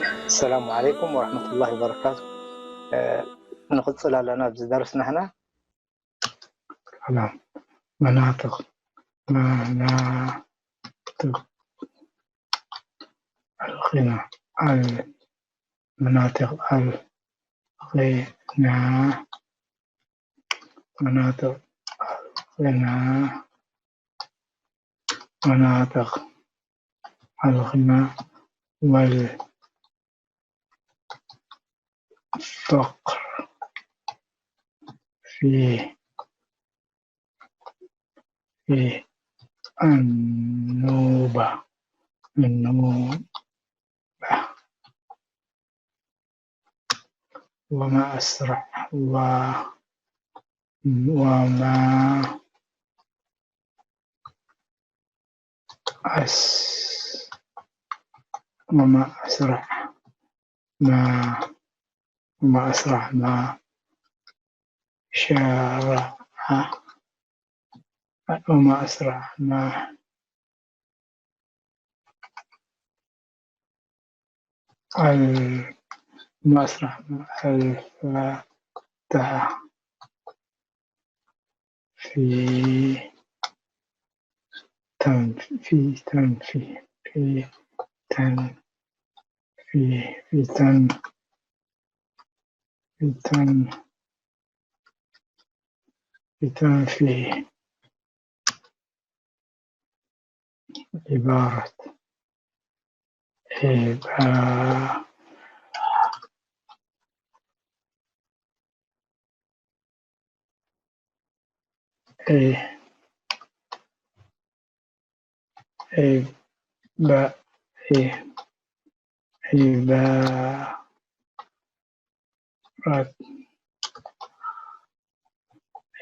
السلام عليكم ورحمة الله وبركاته. ንቕጽል ኣለና ኣብዚ ደርስ ንሕና። ሰላም መናጥቕ መናጥቕ ኣልኺና ኣል መናጥቕ ኣልኺና መናጥቕ ኣልኺና መናጥቕ ኣልኺና ወል فقر في في النوبة النوبة وما أسرع و وما أس وما أسرع ما وما أسرع ما شارع وما أسرع ما ال ما أسرع ما الفتى في تن في تن في في تن في في تن في تن في تن في عبارة عبارة إيه إيه با إيه عبارة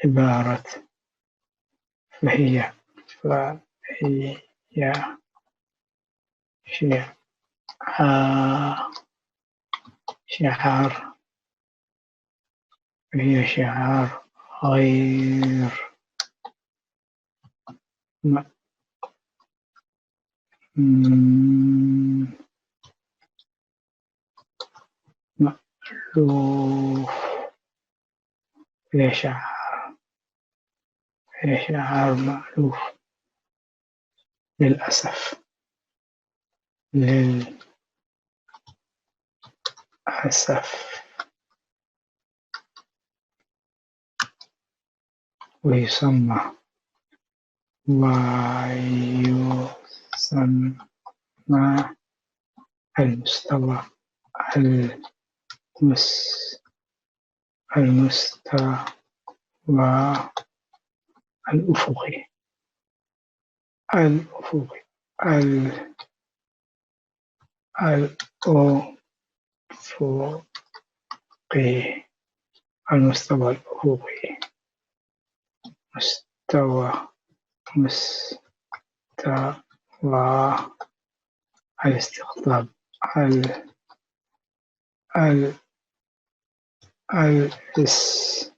عبارة فهي فهي شعار شعار هي شعار غير م- م- مألوف هي شعار هي شعار مألوف للأسف للأسف ويسمى ويسمى المستوى المس المستوى الأفقي الأفقي ال الأفقي المستوى الأفقي مستوى مستوى الاستقطاب ال ال الاستق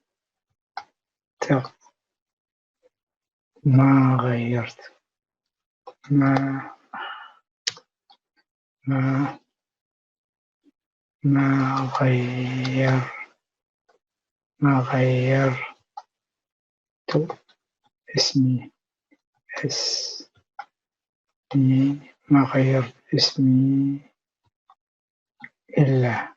ما غيرت ما ما ما غير ما غيرت اسمي اسمي ما غيرت اسمي إلا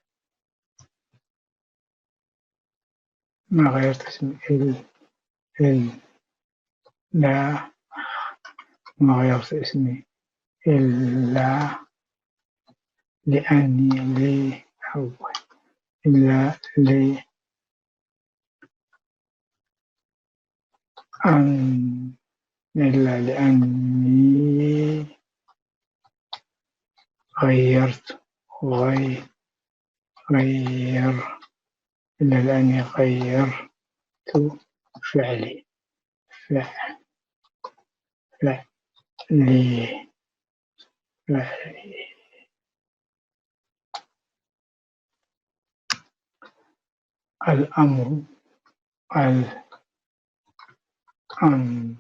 ما غيرت اسمي إلا إلا ما غيرت اسمي إلا لأني لي أو إلا لي أن إلا لأني غيرت غي غير إلا لأني غيرت فعلي فع فعلي فعلي الأمر ال أم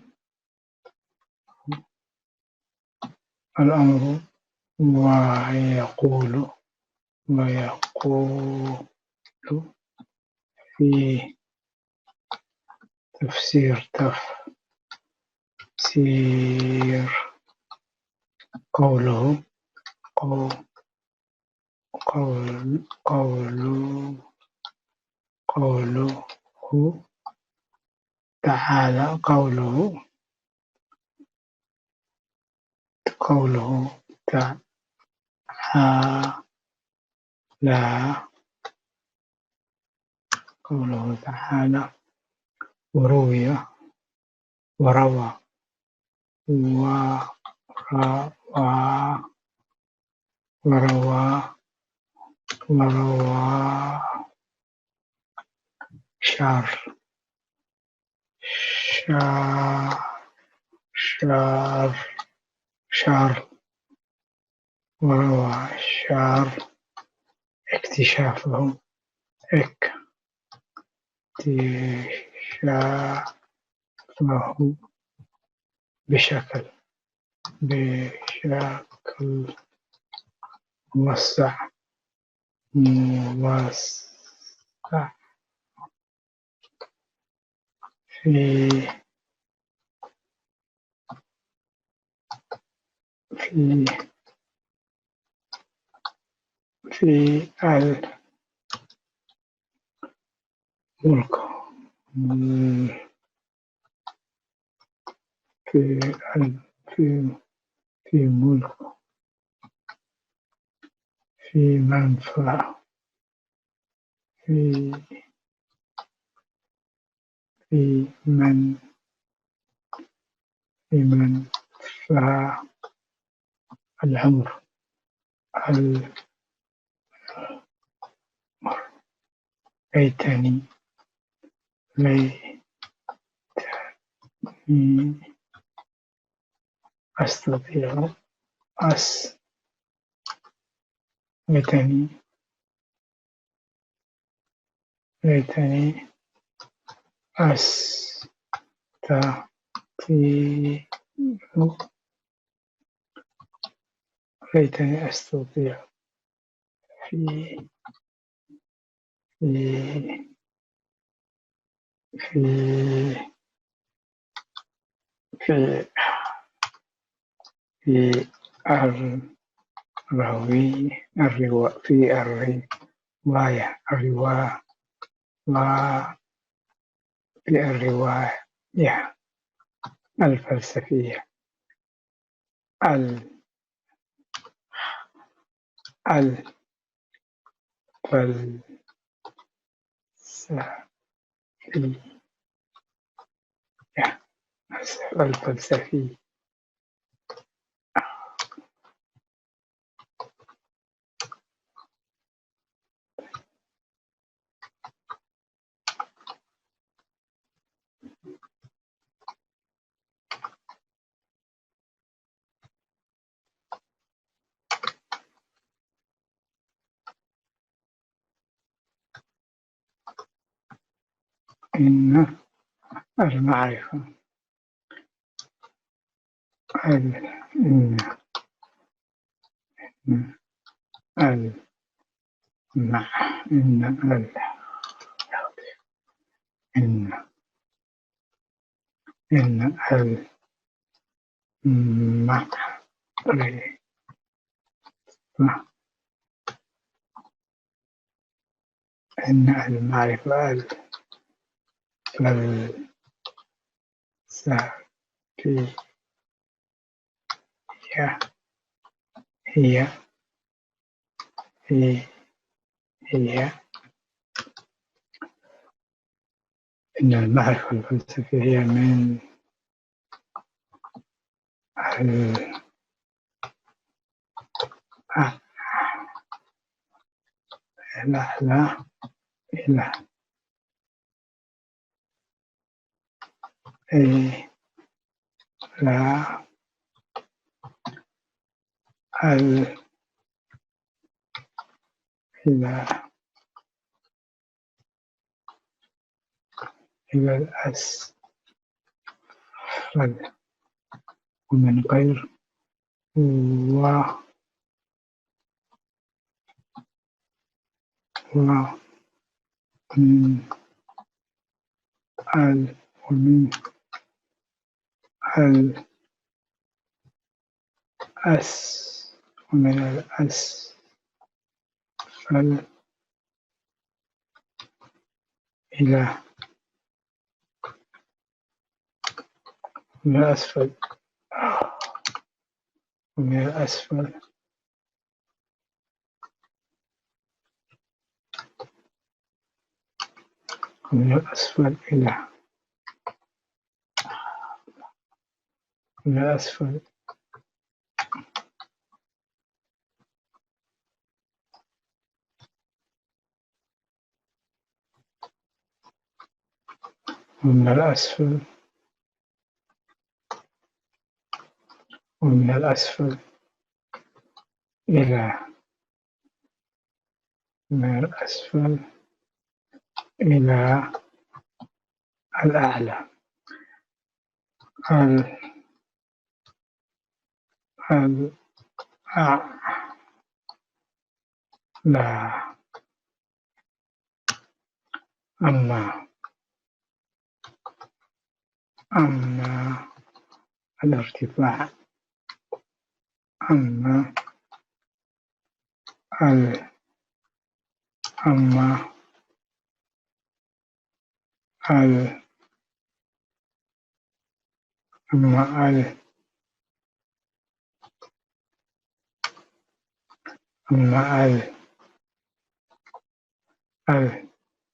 الأمر ويقول ويقول في تفسير، تفسير، قوله، قو-، قول-، قوله، قوله تعالى، قوله، قوله تعالى، قوله تعالى، وروي، وروى، وروى، وروى، وروى، شار، شار، شار، شار، وروى شار اكتشافه، اكتشافه بشكل، بشكل موسع، موسع في، في، في الملك، في ال-، في، في ملك، في منفعة، في، في من، في من فعل الأمر، الأمر. ليتني، ليتني أستطيع، أس-، ليتني، ليتني أستطيع، ليتني أستطيع في، في، في، في، في الروي-، الروا-، في الرواية، الروا-، و-، في الرواية الفلسفية. ال-، الفلسفية. الفلسفي. إن المعرفة، ال-، إن، إن ال-، مع، إن ال-، إن، إن ال-، مع، إن المعرفة ال-، فلسفية هي، هي، هي، إن المعرفة الفلسفية هي من ال-، آه. لا، لا، لا. إيه. لا. ال-، إلى، إلى الأسفل، ومن غير و-، ومن ال ومن ال أس ومن الأسفل إلى من الأسفل من الأسفل من الأسفل إلى من الأسفل من الأسفل ومن الأسفل إلى من الأسفل إلى الأعلى. ال ال أع لا أما أما الارتفاع أما ال أما ال أما ال أما ال ال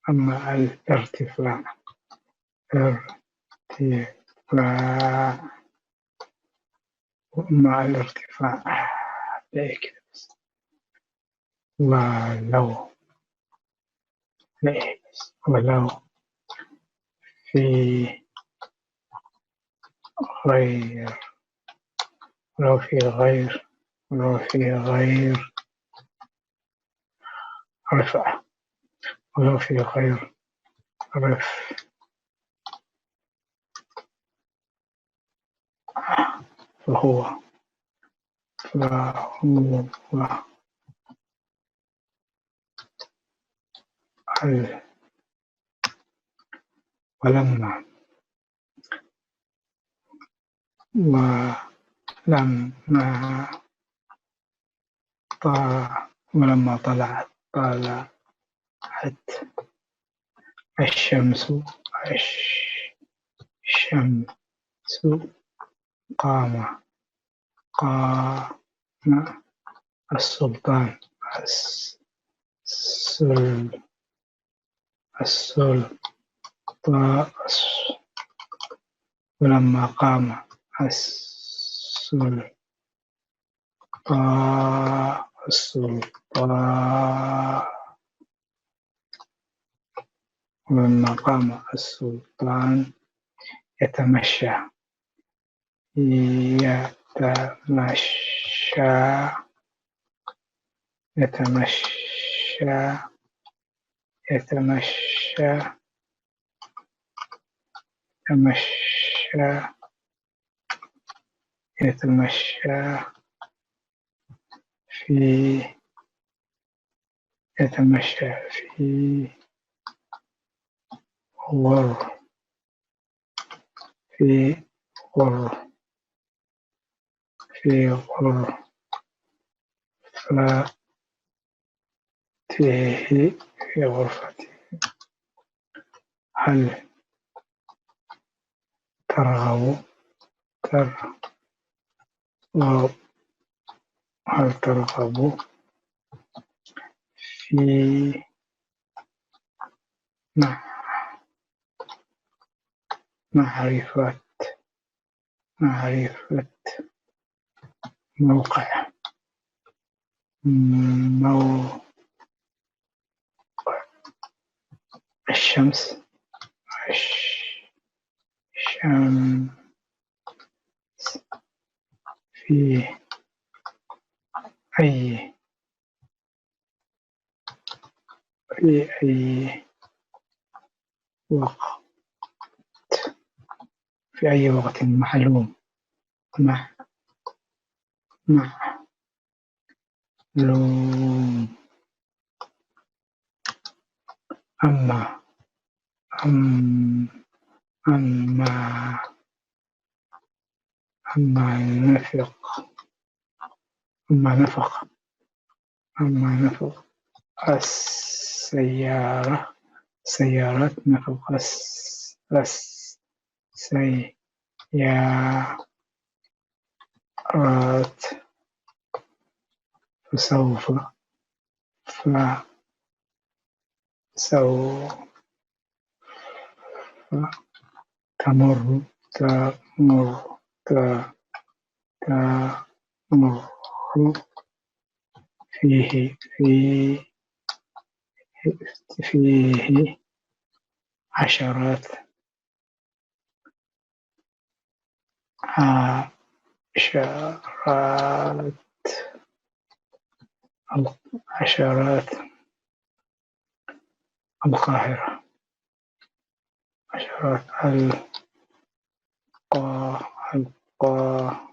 أما الارتفاع ارتفاع وأما الارتفاع ولو ولو في غير ولو في غير ولو في غير رفع ولو في غير رفع فهو فهو ولما ولما ولما طلعت طلعت الشمس الشمس قام قام السلطان السلطان ولما قام السلطان السلطان ولما قام السلطان يتمشى يتمشى يتمشى يتمشى يتمشى يتمشى في يتمشى في غر في غر في غرفته في غرفته هل ترغب ترغب هل ترغب في مع معرفة معرفة موقع موقع الشمس الشمس في أي في أي وقت في أي وقت معلوم مع معلوم أما أم أما أما نفق أما نفق أما نفق السيارة سيارات نفق الس السيارات فسوف ف سوف تمر تمر ت تمر فيه في فيه عشرات عشرات عشرات القاهرة عشرات القا القا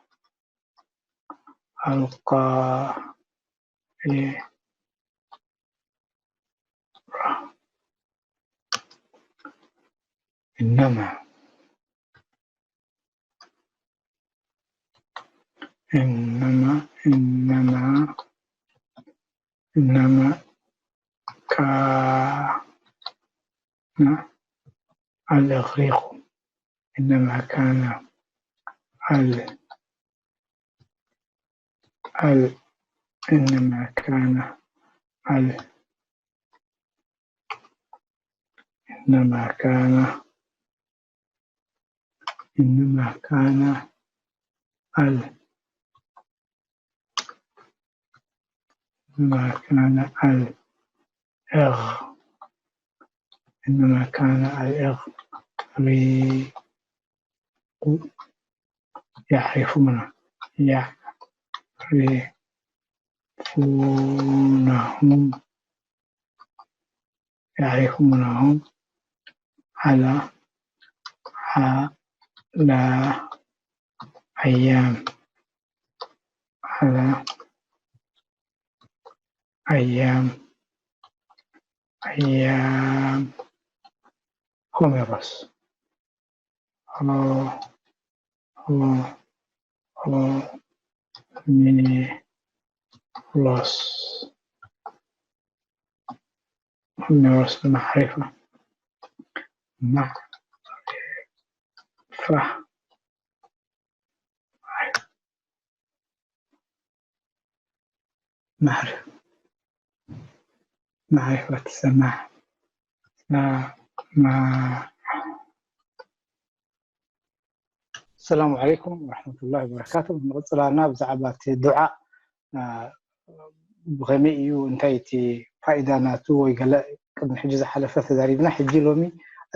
القاهرة إنما إنما إنما إنما كان الإغريق إنما كان ال ال إنما كان ال إنما كان إنما كان ال إنما كان الإغ إنما كان الإغريق يعرفون يعرفونهم يعرفونهم على على أيام على أيام أيام هوميروس هو هو هو ميروس هوميروس معرفة معرفة معرفة معرفة السماع سماع السلام عليكم ورحمة الله وبركاته። ንቕፅል ኣለና ብዛዕባ እቲ ዱዓ ብኸመይ እዩ እንታይ እቲ ፋይዳ ናቱ ወይ ገለ ቅድሚ ሕጂ ዝሓለፈ ተዛሪብና። ሕጂ ሎሚ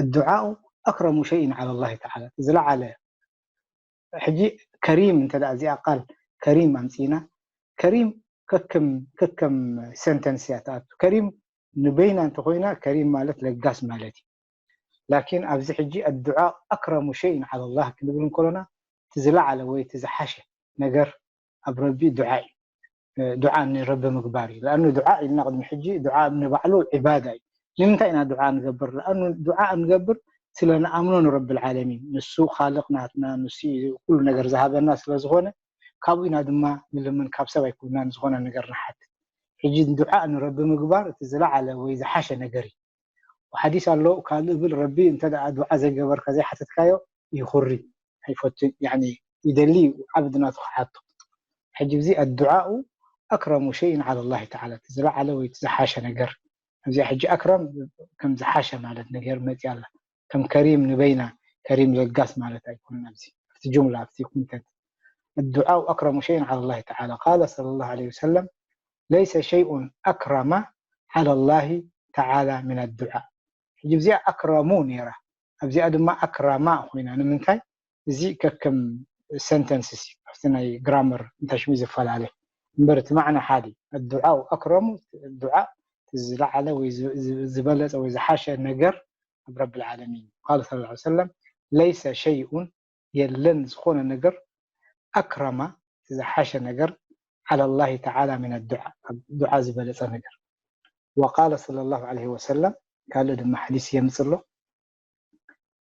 الدعاء أكرم شيء على الله تعالى ዝለዓለ ሕጂ ከሪም እንተ እዚኣ ቃል ከሪም ኣምፂና ከሪም ከከም ከከም ሰንተንስ እያ ትኣቱ። ከሪም ንበይና እንተኮይና ከሪም ማለት ለጋስ ማለት እዩ። ላኪን ኣብዚ ሕጂ الدعاء أكرم شيء على الله ክንብል እንከሎና እቲ ዝለዓለ ወይ እቲ ዝሓሸ ነገር ኣብ ረቢ ዱዓ እዩ። ዱዓ ንረቢ ምግባር እዩ። ለኣኑ ዱዓ ኢልና ቅድሚ ሕጂ ዱዓ ንባዕሉ ዒባዳ እዩ። ንምንታይ ኢና ዱዓ ንገብር? ለኣኑ ዱዓ እንገብር ስለ ንኣምኖ ንረቢ ልዓለሚን ንሱ ካልቕ ናትና ንሱ ኩሉ ነገር ዝሃበና ስለ ዝኾነ ካብኡ ኢና ድማ ንልምን ካብ ሰብ ኣይኮናን ዝኾነ ነገር ንሓትት። ሕጂ ዱዓ ንረቢ ምግባር እቲ ዝለዓለ ወይ ዝሓሸ ነገር እዩ። ሓዲስ ኣሎ ካልእ ብል ረቢ እንተ ደኣ ዱዓ ዘይገበርካ ዘይሓተትካዮ ይኹሪ ኣይፈቱን ያኒ ይደሊ ዓብድ ናቱ ክሓቶ ሕጂ እዚ ኣዱዓኡ ኣክረሙ ሸይን ዓላ ላሂ ተዓላ እቲ ዝለዓለ ወይ እቲ ዝሓሸ ነገር ኣብዚኣ ሕጂ ኣክረም ከም ዝሓሸ ማለት ነገር መፅያ ኣላ ከም ከሪም ንበይና ከሪም ለጋስ ማለት ኣይኮነን ኣብዚ ኣብቲ ጁምላ ኣብቲ ኮንተንት ኣዱዓኡ ኣክረሙ ሸይን ዓላ ላሂ ተዓላ ቃለ ሰለ ላሁ ዐለይሂ ወሰለም ለይሰ ሸይኡን ኣክረማ ዓላ ላሂ ተዓላ ሚን ኣዱዓ ሕጂ ኣብዚኣ ኣክረሙ ነይራ ኣብዚኣ ድማ ኣክረማ ኮይና ንምንታይ እዚ ከከም ሰንተንስ ሲ ኣብቲ ናይ ግራመር እንታሽሚ ዝፈላለ እምበር እቲ ማዕና ሓደ ኣዱዓኡ ኣክረሙ ዱዓ ዝለዓለ ወይ ዝበለፀ ወይ ዝሓሸ ነገር ኣብ ረቢ ልዓለሚን ቃል ስ ሰለም ለይሰ ሸይኡን የለን ዝኾነ ነገር ኣክረማ ዝሓሸ ነገር ዓላ ላሂ ተዓላ ሚን ኣዱዓ ዱዓ ዝበለፀ ነገር ወቃለ ሰለ ላሁ ዐለይሂ ወሰለም ካልእ ድማ ሓዲስ የምፅእ ኣሎ።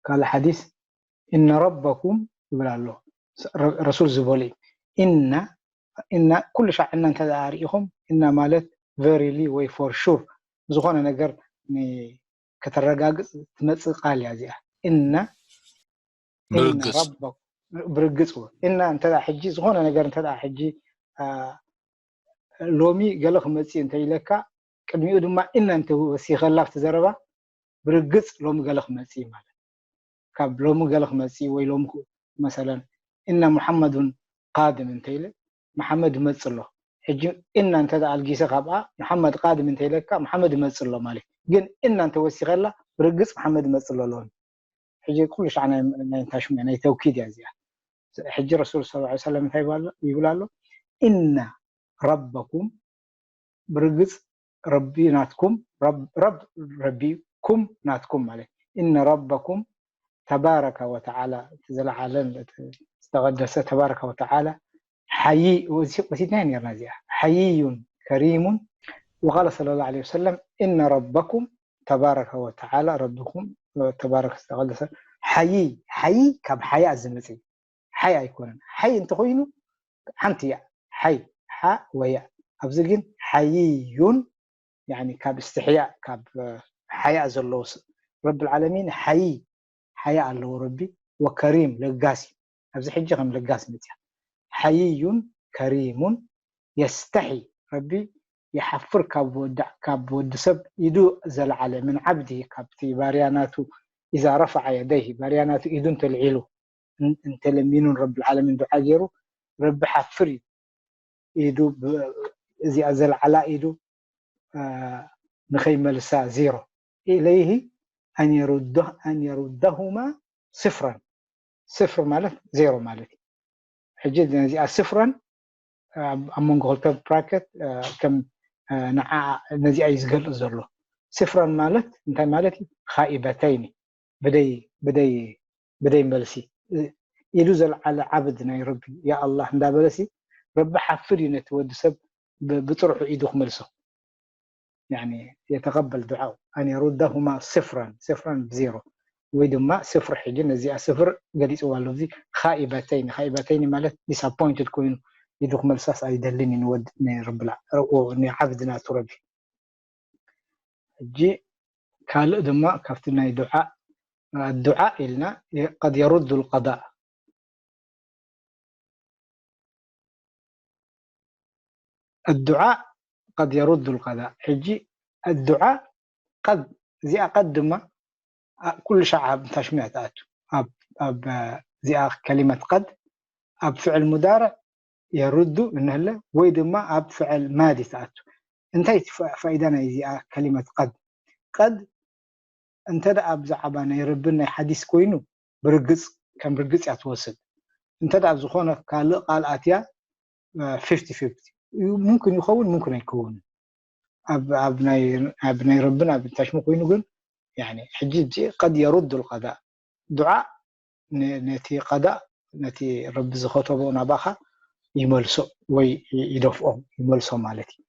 ካልእ ሓዲስ፣ "እነ ረበኩም" ይብል ኣሎ። ረ-፣ ረሱል ዝበሉ እዩ። "እነ፣ እነ፣ ኩሉ ሻዕ እነ እንተ ደኣ ርኢኹም፣ እነ ማለት ቨሪሊ ወይ ፎር ሹር፣ ዝኾነ ነገር ን-፣ ከተረጋግጽ ትመጽእ ቃል እያ እዚኣ። እነ፣ እነ ብርግጽ። ረበኩም፣ ብርግጽ እውን። እነ እንተ ደኣ ሕጂ፣ ዝኾነ ነገር እንተ ደኣ ሕጂ፣ አ፣ ሎሚ ገለ ክመጽእ እንተ ኢለካ፣ ቅድሚኡ ድማ እነ እንተ ወሲኸላ ኣብቲ ዘረባ፣ ብርግጽ ሎሚ ገለ ክመጽእ እዩ ማለት። ካብ ሎሚ ገለ ክመጽእ ወይ ሎሚ ክ-፣ መሰለን፣ "እነ ሙሐመዱን ቃድም" እንተ ኢለ፣ መሓመድ ይመጽእ ኣሎ። ሕጂ እነ እንተ ደኣ ኣልጊሰ ካብኣ፣ "መሓመድ ቃድም" እንተ ኢለካ፣ መሓመድ ይመጽእ ኣሎ ማለት። ግን እነ እንተ ወሲኸላ፣ ብርግጽ መሓመድ ይመጽእ ኣሎ ሎሚ። ሕጂ ኩሉ ሻዕ ናይ፣ ናይ እንታይ ሽሙ፣ ናይ ተውኪድ እያ እዚኣ። ሕጂ ረሱል ሰለላሁ ዐለይሂ ወሰለም እንታይ ይብሉ ኣሎ? ይብሉ ኣሎ፣ "እነ ረበኩም" ብርግጽ ረቢ ናትኩም፣ ረብ፣ ረብ፣ ረቢ ኩም ናትኩም ማለት። "እነ ረበኩም ተባረከ ወተዓላ" እቲ ዘለዓለም፣ እቲ ዝተቐደሰ ተባረከ ወተዓላ ሓይ-፣ ወሲ-፣ ወሲድናዮ ነርና እዚኣ። "ሓይዩን ከሪሙን" ወቃለ ሰለላሁ ዐለይሂ ወሰለም፣ "እነ ረበኩም ተባረከ ወተዓላ" ረብኹም ተባረከ ዝተቐደሰ ሓይይ፣ ሓይይ ካብ ሓያ ዝመጽእ ሓይ ኣይኮነን። ሓይ እንተኾይኑ ሓንቲ እያ። ሓይ፣ ሓ ወያ። ኣብዚ ግን ሓይዩን፣ ያኒ ካብ እስትሕያእ፣ ካብ፣ እ፣ ሓያእ ዘለዎ ስ-፣ ረብል ዓለሚን ሓይይ፣ ሓያእ ኣለዎ ረቢ፣ ወከሪም፣ ለጋስ እዩ። ኣብዚ ሕጂ ከም ለጋስ መጽያ። ሓይዩን ከሪሙን የስተሒ፣ ረቢ ይሓፍር ካብ ወዳ-፣ ካብ ወዲ ሰብ ኢዱ ዘልዓለ፣ ምን ዓብዲ፣ ካብቲ ባርያ ናቱ፣ ኢዛ ረፈዐ የደይሂ፣ ባርያ ናቱ ኢዱ እንተልዒሉ፣ እን-፣ እንተለሚኑን ረብል ዓለሚን ዱዓ ገይሩ፣ ረቢ ሓፍር እዩ። ኢዱ ብ-፣ እዚኣ ዘልዓላ ኢዱ፣ አ፣ ንኸይመልሳ ዜሮ። ኢለይሂ ኣን የሩደ-፣ ኣን የሩደሁማ ስፍራን። ስፍር ማለት ዜሮ ማለት እዩ። ሕጂ ነዚኣ ስፍራን ኣብ፣ ኣብ መንጎ ክልተ ብራኬት፣ አ፣ ከም፣ አ፣ ንዓ ነዚኣ እዩ ዝገልጽ ዘሎ። ስፍራን ማለት እንታይ ማለት እዩ? ኻኢበተይኒ፣ ብደይ፣ ብደይ፣ ብደይ መልሲ። ኢዱ ዘልዓለ ዓብድ ናይ ረቢ፣ ያ ኣላህ እንዳበለሲ፣ ረቢ ሓፍር እዩ ነቲ ወዲ ሰብ ብ-፣ ብጥርሑ ኢዱ ክመልሶ። ያኒ የተቀበል ዱዓኡ፣ ኣን የሩደሁማ ስፍራን፣ ስፍራን ብዜሮ። ወይ ድማ ስፍር፣ ሕጂ ነዚኣ ስፍር ገሊጽዋ ኣሎ። እዚ ኻኢበተይኒ፣ ኻኢበተይኒ ማለት ዲስኣፖይንትድ ኮይኑ ኢዱ ክመልሳስ ኣይደልን እዩ ንወድ-፣ ንረብላ-፣ ንዓብድ ናቱ ረቢ። ሕጂ ካልእ ድማ ካብቲ ናይ ዱዓ፣ ዱዓ ኢልና፣ ቀድ የሩዱ ልቀዳእ። ኣዱዓ ቀድ የሩዱ ልቀዳእ። ሕጂ ኣዱዓ ቀድ፣ እዚኣ ቀድ ድማ፣ ኣ፣ ኩሉ ሻዕ ኣብ እንታይ ሽሙ እያ ትኣቱ? ኣብ፣ ኣብ፣ እ፣ እዚኣ ከሊመት ቀድ ኣብ ፍዕል ሙዳርዕ የሩዱ እንህለ ወይ ድማ ኣብ ፍዕል ማዲ ትኣቱ። እንታይ እቲ ፋ-፣ ፋኢዳ ናይ እዚኣ ከሊመት ቀድ? ቀድ እንተ ደኣ ብዛዕባ ናይ ረብን ናይ ሓዲስ ኮይኑ ብርግጽ፣ ከም ርግጽ እያ ትወስድ። እንተ ደኣ ኣብ ዝኾነ ካልእ ቃል ኣትያ፣ እ፣ ፊፍቲ ፊፍቲ። ሙምክን ይኸውን፣ ሙምክን ኣይከውንን። ኣብ፣ ኣብ ናይ፣ ኣብ ናይ ረብን ኣብ እንታይ ሽሙ ኮይኑ ግን፣ ያኒ፣ ሕጂ እዚ ቀድ የሩዱ ልቀዳእ። ዱዓ ን-፣ ነቲ ቀዳእ፣ ነቲ ረቢ ዝኸተቦ ናባኻ ይመልሶ ወይ ይ-፣ ይደፍኦ፣ ይመልሶ ማለት እዩ።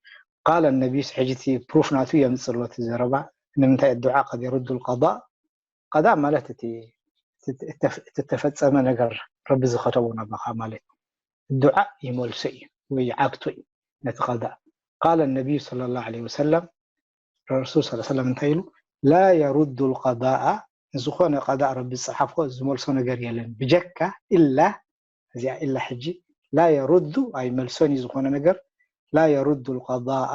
ቃለ ነቢ፣ ሕጂ እቲ ፕሩፍ ናቱ የምጽእ ኣሎ እቲ ዘረባ። ንምንታይ ኣዱዓ ቀድ የሩዱ ልቀዳእ? ቀዳእ ማለት እቲ፣ እቲ፣ እቲ፣ እቲ ተፈጸመ ነገር ረቢ ዝኸተቦ ናባኻ ማለት እዩ። ዱዓ ይመልሶ እዩ ወይ ይዓግቶ እዩ ነቲ ቀዳእ። ቃለ ነቢዩ ሰለላሁ ዐለይሂ ወሰለም፣ ረሱል ሰለላሁ ዐለይሂ ወሰለም እንታይ ኢሉ? "ላ የሩዱ ልቀዳኣ"፣ ዝኾነ ቀዳእ ረቢ ዝጸሓፎ ዝመልሶ ነገር የለን ብጀካ፣ ኢላ፣ እዚኣ ኢላ ሕጂ፣ "ላ የሩዱ" ኣይመልሶን እዩ ዝኾነ ነገር፣ "ላ የሩዱ ልቀዳኣ"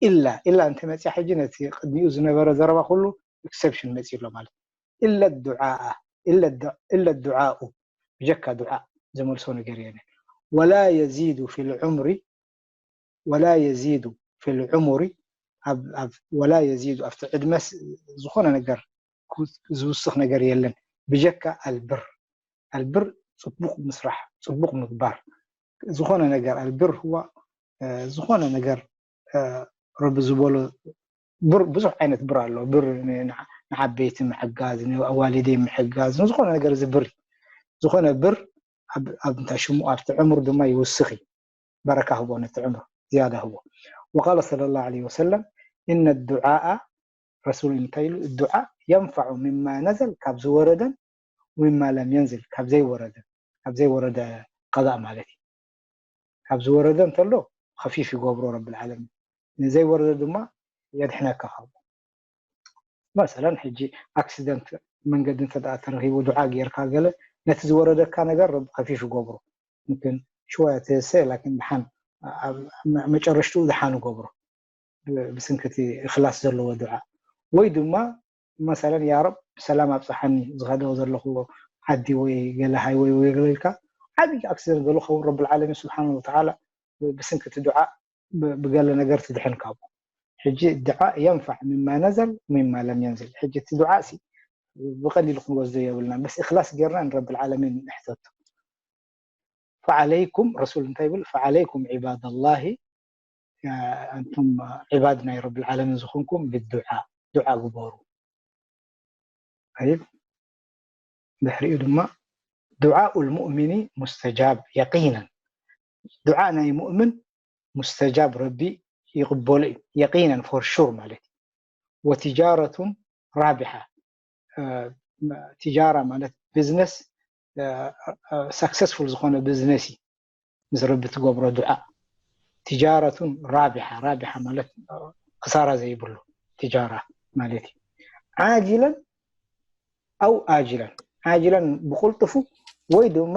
ኢላ፣ ኢላ እንተ መጽያ ሕጂ ነቲ ቅድሚኡ ዝነበረ ዘረባ ኩሉ ኤክሰፕሽን መጽዩ ኣሎ ማለት። "ኢለ ዱዓኣ"፣ ኢለ ዱ-፣ "ኢለ ዱዓኡ"፣ ብጀካ ዱዓ ዝመልሶ ነገር የለን። "ወላ የዚዱ ፊል ዑምሪ"፣ "ወላ የዚዱ ፊል ዑሙሪ"፣ ኣብ፣ ኣብ፣ "ወላ የዚዱ" ኣብቲ ዕድመስ ዝኾነ ነገር ክው-፣ ዝውስኽ ነገር የለን ብጀካ ኣልብር። ኣልብር ጽቡቕ ምስራሕ፣ ጽቡቕ ምግባር። ዝኾነ ነገር ኣልብር ህዋ፣ እ፣ ዝኾነ ነገር፣ እ፣ ረቢ ዝበሎ ብር፣ ብዙሕ ዓይነት ብር ኣሎ። ብር ን-፣ ንዓ-፣ ንዓበይቲ ምሕጋዝ፣ ንኣዋልደይ ምሕጋዝ፣ ንዝኾነ ነገር እዚ ብር እዩ። ዝኾነ ብር ኣብ፣ ኣብ እንታይ ሽሙ ኣብቲ ዕሙር ድማ ይውስኽ እዩ። በረካ ህቦ ነቲ ዕሙር፣ ዝያዳ ህቦ። ወቃለ ሰለላሁ ዐለይሂ ወሰለም፣ "ኢነ ዱዓኣ ረሱል እንታይ ኢሉ? ዱዓ የንፈዑ ሚማ ነዘል፣ ካብ ዝወረደን፣ ሚማ ለም የንዝል፣ ካብ ዘይወረደ፣ ካብ ዘይወረደ ቀዛእ ማለት እዩ። ካብ ዝወረደ እንተሎ ከፊፍ ይገብሮ ረብል ዓለሚን፣ ንዘይወረደ ድማ የድሕነካ ካብኡ። መሰለን ሕጂ ኣክሲደንት መንገዲ እንተ ደኣ ተረኺቡ ዱዓ ጌርካ ገለ ነቲ ዝወረደካ ነገር ረብ-፣ ከፊፍ ይገብሮ። ምክን ሽወያ ተየሰ ላኪን ድሓን ኣብ መ-፣ መጨረሽትኡ ድሓን ይገብሮ። ብ-፣ ብስንክቲ እኽላስ ዘለዎ ዱዓ። ወይ ድማ መሰለን ያ ረብ ብሰላም ኣብጽሓኒ ዝኸዶ ዘለኹ ዓዲ ወይ ገለ ሃይወይ ወይ ገለ ኢልካ ዓብዪ ኣክሲደንት ገለ ኸውን ረብል ዓለሚን ስብሓን ወተዓላ ብ-፣ ብስንክቲ ዱዓ ብ-፣ ብገለ ነገር ትድሕን ካብኡ። ሕጂ ዱዓ የንፋዕ ሚማ ነዘል ሚማ ለም የንዝል። ሕጂ እቲ ዱዓ ሲ ብቐሊሉ ክንወስዶ የብልናን። በስ እኽላስ ጌርና ንረብል ዓለሚን ንሕተቱ። ፈዓለይኩም፣ ረሱል እንታይ ይብል? ፈዓለይኩም ዒባደላሂ፣ ኣንቱም ዒባድ ናይ ረብል ዓለሚን ዝኾንኩም ብዱዓ፣ ዱዓ ግበሩ። ጠይብ፣ ድሕሪኡ ድማ ዱዓኡል ሙእሚኒ ሙስተጃብ የቂነን። ዱዓ ናይ ሙእምን ሙስተጃብ ረቢ ይቕበሎ እዩ። የቂነን፣ ፎር ሹር ማለት እዩ። ወትጃረቱን ራቢሓ፣ እ፣ ትጃራ ማለት ቢዝነስ፣ እ፣ እ፣ ሳክሰስፉል ዝኾነ ቢዝነስ እዩ። ምስ ረቢ ትገብሮ ዱዓ። ትጃረቱን ራቢሓ፣ ራቢሓ ማለት፣ እ፣ ክሳራ ዘይብሉ ትጃራ ማለት እዩ። ዓጅለን ኣው ኣጅለን፣ ዓጅለን ብቁልጥፉ ወይ ድማ፣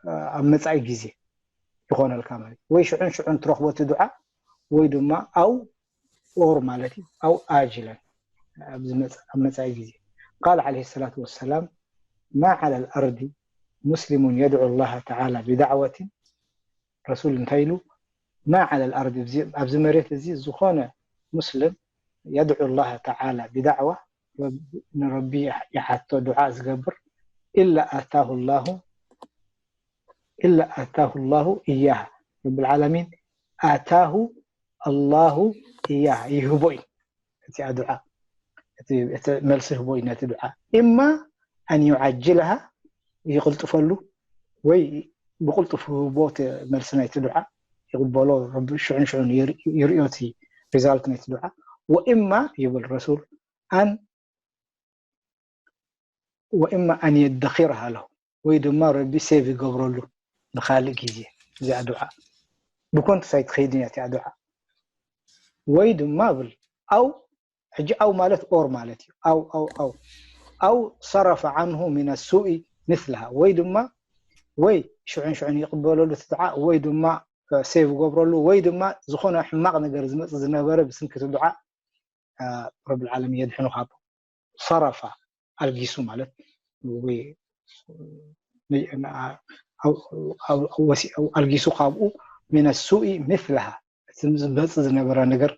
እ፣ ኣብ መጻኢ ግዜ ይኾነልካ ማለት እዩ። ወይ ሽዑን ሽዑን ትረኽቦ እቲ ዱዓ ወይ ድማ ኣው ኦር ማለት እዩ። ኣው ኣጅለን ኣብ ዝመጽ-፣ ኣብ መጻኢ ግዜ። ቃል ዓለይሂ ሰላቱ ወሰላም፣ ማ ዓለል ኣርዲ ሙስሊሙን የድዑ ላሃ ተዓላ ቢዳዕወትን፣ ረሱል እንታይ ኢሉ? ማ ዓለል ኣርዲ፣ ኣብዚ፣ ኣብዚ መሬት እዚ ዝኾነ ሙስሊም የድዑ ላሃ ተዓላ ቢዳዕዋ፣ ረብ-፣ ንረቢ ይሓቶ ዱዓ ዝገብር፣ ኢላ ኣታሁ ላሁ፣ ኢላ ኣታሁ ላሁ እያሃ፣ ረብል ዓለሚን ኣታሁ ኣላሁ እያሃ፣ ይህቦ እዩ። እቲኣ ዱዓ፣ እቲ፣ እቲ መልሲ ህቦ እዩ ነቲ ዱዓ። ኢማ ኣን ዩዓጅልሃ፣ ይቕልጥፈሉ፣ ወይ ብቕልጡፍ ህቦ እቲ መልሲ ናይቲ ዱዓ፣ ይቕበሎ፣ ረቢ ሽዑን ሽዑን ይር-፣ ይርእዮ እቲ ሪዛልት ናይቲ ዱዓ። ወኢማ ይብል ረሱል፣ ኣን፣ ወኢማ ኣን የደኺርሃ ለሁ፣ ወይ ድማ ረቢ ሴቭ ይገብረሉ ንኻልእ ግዜ። እዚኣ ዱዓ ብኮንቱስ ኣይትኸይድን እያ እቲኣ ዱዓ። ወይ ድማ ብል፣ ኣው፣ ሕጂ ኣው ማለት ኦር ማለት እዩ። ኣው፣ ኣው፣ ኣው። ኣው ሰረፈ ዓንሁ ሚነ ሱኢ ምስልሃ፣ ወይ ድማ፣ ወይ ሽዑን ሽዑን ይቕበለሉ እቲ ዱዓ፣ ወይ ድማ፣ እ፣ ሴቭ ይገብረሉ፣ ወይ ድማ ዝኾነ ሕማቕ ነገር ዝመጽእ ዝነበረ ብስንኪ እቲ ዱዓ፣ እ፣ ረብል ዓለሚን የድሕኑ ካብኡ። ሰረፋ ኣልጊሱ ማለት ወይ፣ እ፣ ን-፣ ን-፣ ኣ-፣ ኣ-፣ ኣ-፣ ወሲ-፣ ኣልጊሱ ካብኡ ሚነ ሱኢ ምስልሃ፣ እቲ ዝመጽእ ዝነበረ ነገር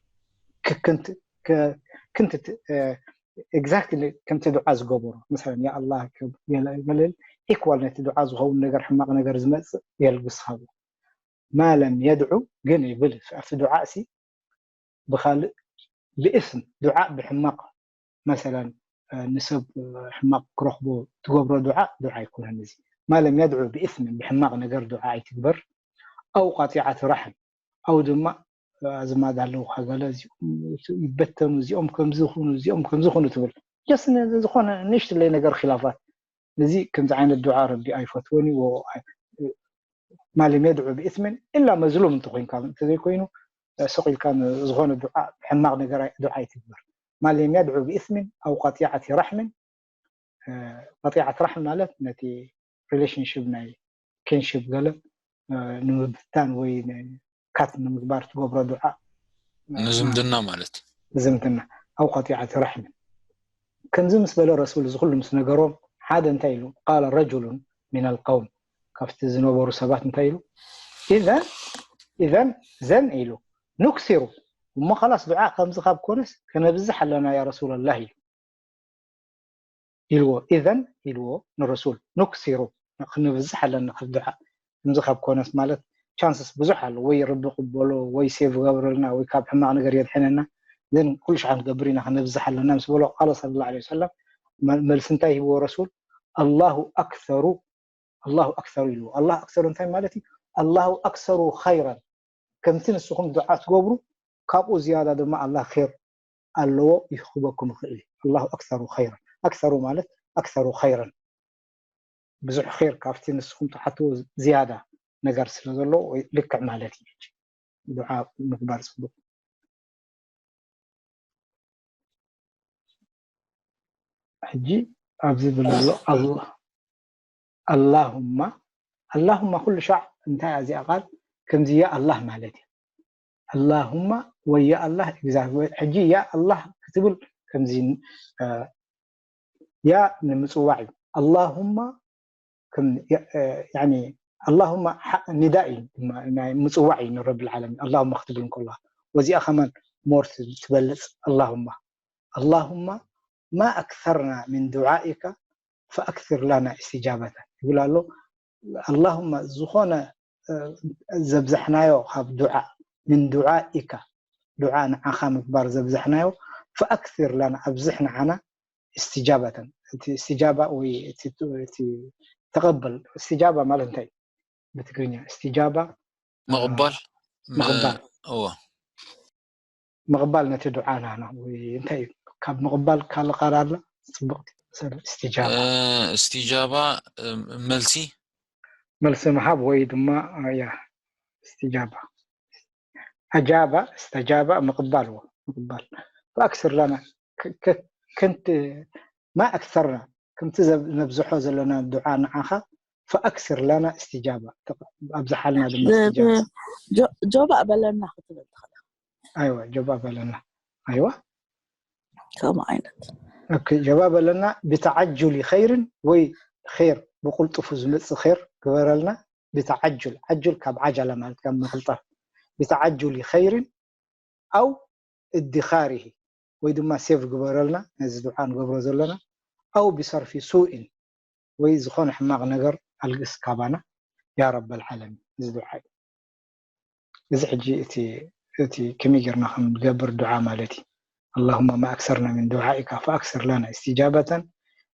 ክ-፣ ክንት-፣ ክ-፣ ክንት-፣ እ፣ ኤግዛክትሊ ከምቲ ዱዓ ዝገበሮ፣ መሰለን፣ ያ ኣላህ፣ ገለ፣ ገለ ኢኳል ነቲ ዱዓ ዝኸውን ነገር፣ ሕማቕ ነገር ዝመጽእ የልግስ ካብኡ። ማ ለም የድዑ ግን ይብል፣ ኣብቲ ዱዓ ሲ ብኻልእ ብእስም ዱዓ ብሕማቕ፣ መሰለን፣ እ፣ ንሰብ፣ እ፣ ሕማቕ ክረኽቦ ትገብሮ ዱዓ፣ ዱዓ ኣይኮነን እዚ። ማ ለም የድዑ ብእስም፣ ብሕማቕ ነገር ዱዓ ኣይትግበር። ኣው ቃጢዓት ራሕም፣ ኣው ድማ፣ እ፣ ኣዝማድ ኣለውኻ ገለ፣ እዚኦም ይበተኑ፣ እዚኦም ከምዚ ይኹኑ፣ እዚኦም ከምዚ ይኹኑ ትብል። ጀስት ን-፣ ዝኾነ ንእሽትለይ ነገር ኺላፋት። እዚ ከምዚ ዓይነት ዱዓ ረቢ ኣይፈትዎን እዩ። ወ-፣ ማ ለም የድዑ ብእስምን ኢላ መዝሉም እንተኾይንካ፣ እንተዘይኮይኑ፣ እ፣ ስቕ ኢልካ ን-፣ ዝኾነ ዱዓ፣ ሕማቕ ነገር ኣይ-፣ ዱዓ ኣይትግበር። ማ ለም የድዑ ብእስምን ኣው ቃጢዓት ራሕምን፣ እ፣ ቃጢዓት ራሕም ማለት ነቲ ሪሌሽንሽፕ ናይ ኪንሽፕ ገለ፣ እ፣ ንምብታን ወይ ን-፣ ካት ንምግባር ትገብሮ ዱዓ፣ እ፣ ንዝምድና ማለት። ዝምድና። ኣው ቃጢዓት ራሕምን። ከምዚ ምስ በለ ረሱል እዚ ኩሉ ምስ ነገሮም፣ ሓደ እንታይ ኢሉ? ቃለ ረጁሉን ሚነል ቀውም፣ ካብቲ ዝነበሩ ሰባት እንታይ ኢሉ? ኢዘን፣ ኢዘን፣ ዘን ኢሉ፣ ኑክሲሩ፣ እሞ ኸላስ ዱዓ ከምዚ ካብ ኮነስ ከነብዝሕ ኣለና ያ ረሱለላህ ኢሉ። ኢልዎ፣ ኢዘን ኢልዎ ንረሱል፣ ኑክሲሩ፣ ክንብዝሕ ኣለና ኣብ ዱዓ። ከምዚ ካብ ኮነስ ማለት ቻንስስ ብዙሕ ኣሎ፣ ወይ ረቢ ቅበሎ፣ ወይ ሴቭ ገብረልና፣ ወይ ካብ ሕማቕ ነገር የድሕነና። ግን ኩሉ ሻዕ ክንገብር ኢና፣ ክነብዝሕ ኣለና ምስ በሎ፣ ቃለ ሰለላሁ ዐለይሂ ወሰለም መ-፣ መልሲ እንታይ ሂብዎ ረሱል? ኣላሁ ኣክሰሩ፣ ኣላሁ ኣክሰሩ ኢልዎ። ኣላሁ ኣክሰሩ እንታይ ማለት እዩ? ኣላሁ ኣክሰሩ ኸይረን፣ ከምቲ ንስኹም ዱዓ ትገብሩ፣ ካብኡ ዝያዳ ድማ ኣላህ ኸይር ኣለዎ ይኽበኩም ይኽእል እዩ። ኣላሁ ኣክሰሩ ኸይረን። ኣክሰሩ ማለት ኣክሰሩ ኸይረን፣ ብዙሕ ኸይር ካብቲ ንስኹም ትሓትዎ ዝያዳ ነገር ስለ ዘለዎ ወይ ልክዕ ማለት እዩ። ሕጂ ዱዓ ምግባር ጽቡቕ። ሕጂ ኣብዚ ዝብል ዘሎ ኣላ ኣላሁማ ኣላሁማ ኩሉ ሻዕ እንታይ እያ እዚኣ ቃል ከምዚ ያ ኣላህ ማለት እዩ። ኣላሁማ ወይ ያ ኣላህ እግዚኣብሔር። ሕጂ ያ ኣላህ ክትብል ከምዚ ያ ንምፅዋዕ እዩ። ኣላሁማ ኣላሁማ ኒዳ እዩ፣ ናይ ምፅዋዕ እዩ ንረብል ዓለሚን ኣላሁማ ክትብል እንከሎ። ወዚኣ ከማን ሞር ትበልፅ ኣላሁማ ኣላሁማ ማ ኣክሰርና ምን ዱዓኢካ ፈኣክሲር ላና እስትጃበተ ይብል ኣሎ። ኣላሁማ ዝኾነ ዘብዛሕናዮ ካብ ዱዓ ምን ዱዓኢካ ዱዓ ንዓኻ ምግባር ዘብዛሕናዮ ፈኣክሲር ላና ኣብዝሕ ንዓና እስትጃበተን እቲ እስትጃባ ወይ ተቐበል እስትጃባ ማለት እንታይ ብትግርኛ እስትጃባ ምቕባል ምቕባል እዎ ምቕባል ነቲ ዱዓና ነው ወይ እንታይ እዩ? ካብ ምቕባል ካልእ ቃል ኣሎ? ጽብቕቲ ሰብ እስትጃባ እስትጃባ መልሲ መልሲ ምሃብ ወይ ድማ ያ እስትጃባ ኣጃባ እስተጃባ ምቕባል ዎ ምቕባል ፈኣክስር ለና ከምቲ ማ ኣክሰርና ከምቲ ነብዝሖ ዘለና ዱዓ ንዓኻ ፈኣክስር ለና እስትጃባ ኣብዝሓልና ድማ እስትጃባ ጆባ በለና ክትብል ትኽእል ኣይዋ ጆባ በለና ኣይዋ ከምኡ ዓይነት ኦኬ ጆባ በለና ብተዓጁሊ ኸይርን ወይ ኸይር ብቁልጥፉ ዝመፅእ ኸይር ግበረልና ብተዓጁል ዓጁል ካብ ዓጃላ ማለት ካብ ምቕልጣፍ ብተዓጁሊ ኸይርን ኣው እድኻሪሂ ወይ ድማ ሴቭ ግበረልና ነዚ ዱዓ ንገብሮ ዘለና ኣው ብሰርፊ ሱኢን ወይ ዝኾነ ሕማቕ ነገር ኣልግስ ካባና ያ ረበል ዓለሚን እዚ ዱዓ እዩ እዚ ሕጂ እቲ እቲ ከመይ ጌርና ከም ንገብር ዱዓ ማለት እዩ اللهم ما أكثرنا من دعائك فأكثر لنا استجابة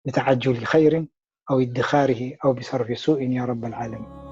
بتعجل خير أو ادخاره أو بصرف سوء يا رب العالمين